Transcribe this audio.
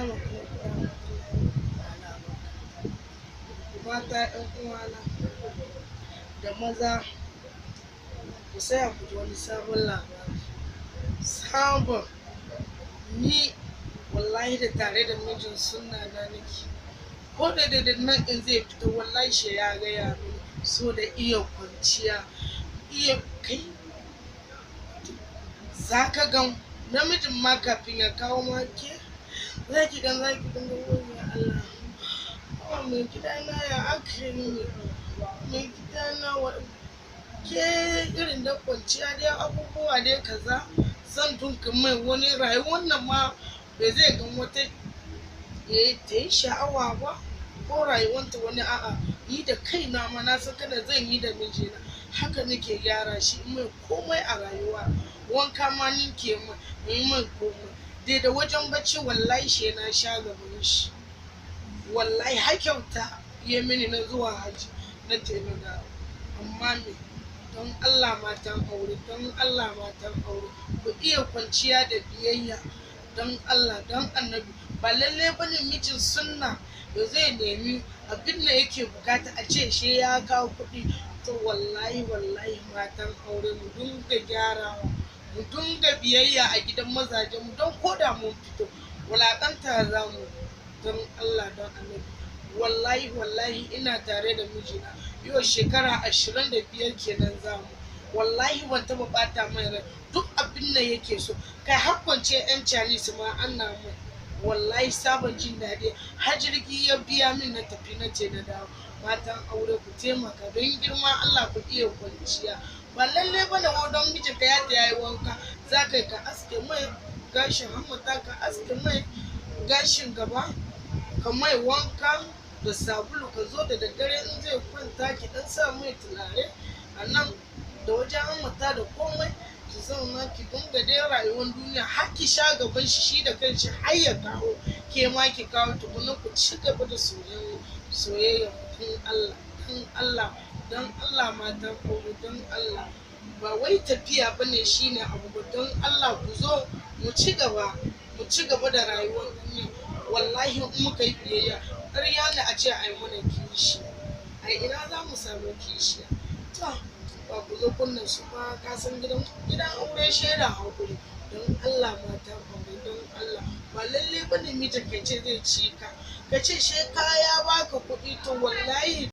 Assalamu alaikum warahmatullahi wabarakatuh. Mata 'yan uwana da maza, ku tsaya ku ji wani sabon labari. Sabon ni wallahi da tare da mijin sunna na nake. Ko da da nan in zai fita wallahi shi ya gaya mini so da iya kwanciya, iya kai. Za ka gan namijin ma kafin ya kawo ma ke, za ki gan za ki dinga wayyo Allah. Oh mai gidana ya aka yi ne, mai gidana wa ke irin da kwanciya dai abubuwa dai kaza. Zan dinga mai wani rayuwar nan ma bai zai gan wata ta yi sha'awa ba ko rayuwanta wani a'a. Ni da kaina ma na san kada zan yi da mijina. Haka nake gyara shi in mai komai a rayuwa. Wanka ma ni ke mai, in mai komai. Dai da wajen bacci wallahi shi na sha gaban shi. Wallahi har kyauta ya mini na zuwa hajji na je na dawo. Amma me? Don Allah matan aure, don Allah matan aure, ku iya kwanciya da biyayya. Don Allah, don annabi. Ba lalle ba ne mijin sunna da zai nemi abin da yake bukata a ce shi ya kawo kuɗi. To wallahi wallahi matan aure mu dinga gyarawa, mu dinga biyayya a gidan mazajen mu don ko da mun fito wulaƙanta za mu. Don Allah, don annabi. Wallahi wallahi ina tare da mijina yau shekara 25 kenan zamu. Wallahi ban taɓa ɓata mai rai. Duk abin da yake so. Kai har kwanciyar 'yan Chinese ma ana mai. Wallahi sabon jin daɗi. Har jirgi ya biya min na tafi na ce na dawo. Matan aure ku taimaka don girma Allah ku iya kwanciya. Ba lalle ba ne wai don mijinka ya tafi yayi wanka. Za ka yi ka aske mai gashin hammata, ka aske mai gashin gaba, ka mai wanka da sabulu ka zo da daddare in zai kwanta ki ɗan sa mai turare a nan da wajen hammata da komai. Ki zauna ki dinga dai rayuwar duniya har ki sha gaban shi, shi da kanshi har ya kawo. Ke ma ki kawo tukuna ku ci gaba da soyayya, soyayya don Allah, don Allah, don Allah matan aure don Allah. Ba wai tafiya ba ne shine abu ba. Don Allah ku zo mu ci gaba, mu ci gaba da rayuwar duniya. Wallahi in muka yi biyayya, ƙarya ne a ce ai mana kishi. Ai ina za mu samu kishiya? To ba ku zo kunnen su ba ka san gidan, gidan aure shaida haƙuri. Don Allah matan aure, don Allah. Ba lalle ba ne mijin ka ce zai ci ka. Ka ce sai kaya baka kuɗi to wallahi.